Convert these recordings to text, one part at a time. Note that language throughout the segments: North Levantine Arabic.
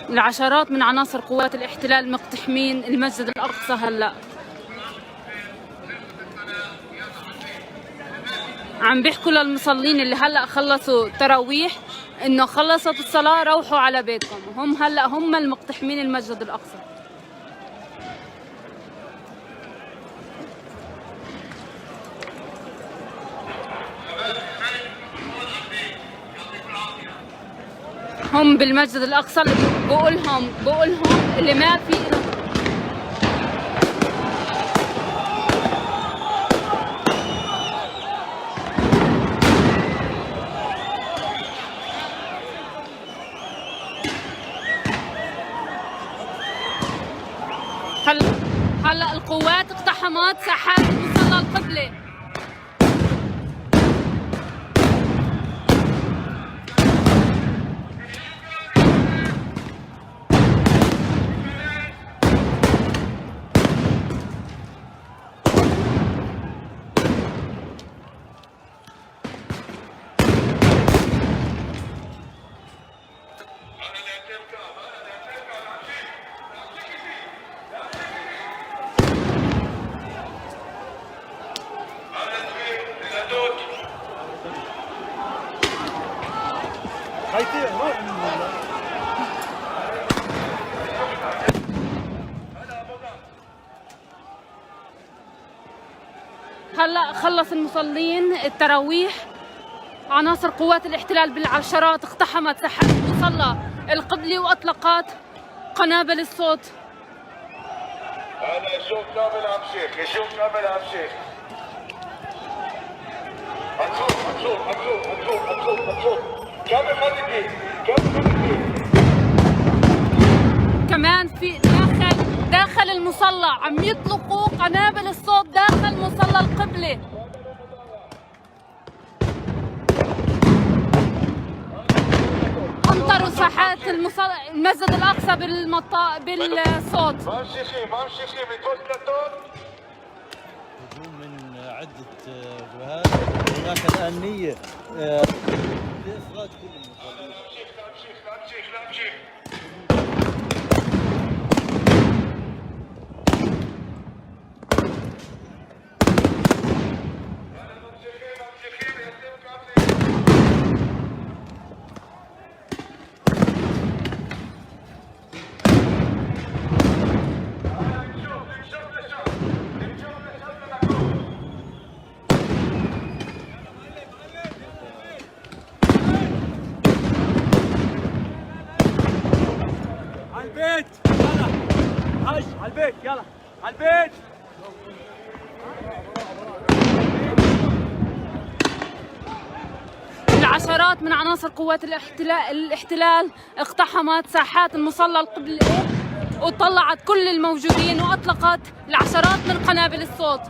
العشرات من عناصر قوات الاحتلال مقتحمين المسجد الأقصى. هلأ عم بيحكوا للمصلين اللي هلأ خلصوا تراويح إنه خلصت الصلاة روحوا على بيتكم. هم هلأ هم المقتحمين المسجد الأقصى. هم بالمسجد الأقصى اللي بقولهم اللي ما في. هلا القوات اقتحمت ساحات مصلى القبلة. هلا خلص المصلين التراويح. عناصر قوات الاحتلال بالعشرات اقتحمت ساحات المصلى القبلي واطلقت قنابل الصوت. هلا شوف كامل عم شيخ، شوف كامل عم شيخ. هتشوف هتشوف هتشوف هتشوف هتشوف هتشوف كامل خليكي كامل خليكي. كمان في داخل المصلى عم يطلقوا قنابل الصوت داخل مصلى القبلة. امطروا ساحات المسجد الأقصى بالصوت. هجوم من عدة جبهات. هناك الآن نية لإخراج كل المصلين. البيت يلا هج على البيت يلا على البيت. العشرات من عناصر قوات الاحتلال اقتحمت ساحات المصلى القبلي وطلعت كل الموجودين واطلقت العشرات من قنابل الصوت.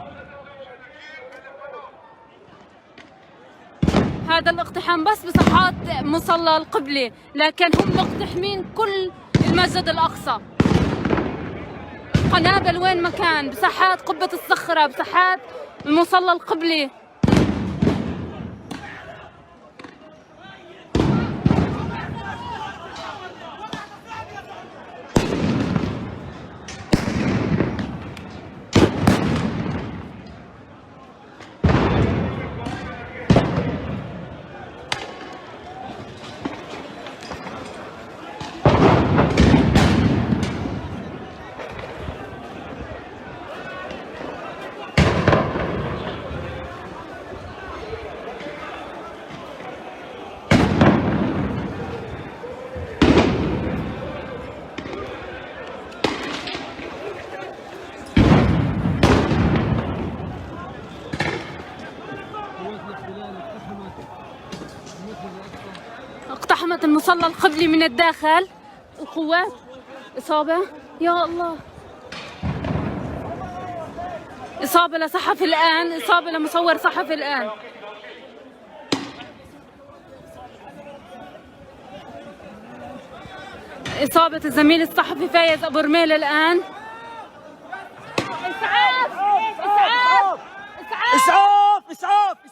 هذا الاقتحام بس بساحات مصلى القبلي، لكن هم مقتحمين كل المسجد الأقصى. قنابل وين ما كان، بساحات قبة الصخرة، بساحات المصلى القبلي. اقتحمت المصلى القبلي من الداخل. القوات إصابة، يا الله، إصابة لصحفي الآن، إصابة لمصور صحفي الآن. إصابة الزميل الصحفي فايز أبو رميل الآن. إسعاف إسعاف إسعاف إسعاف إسعاف.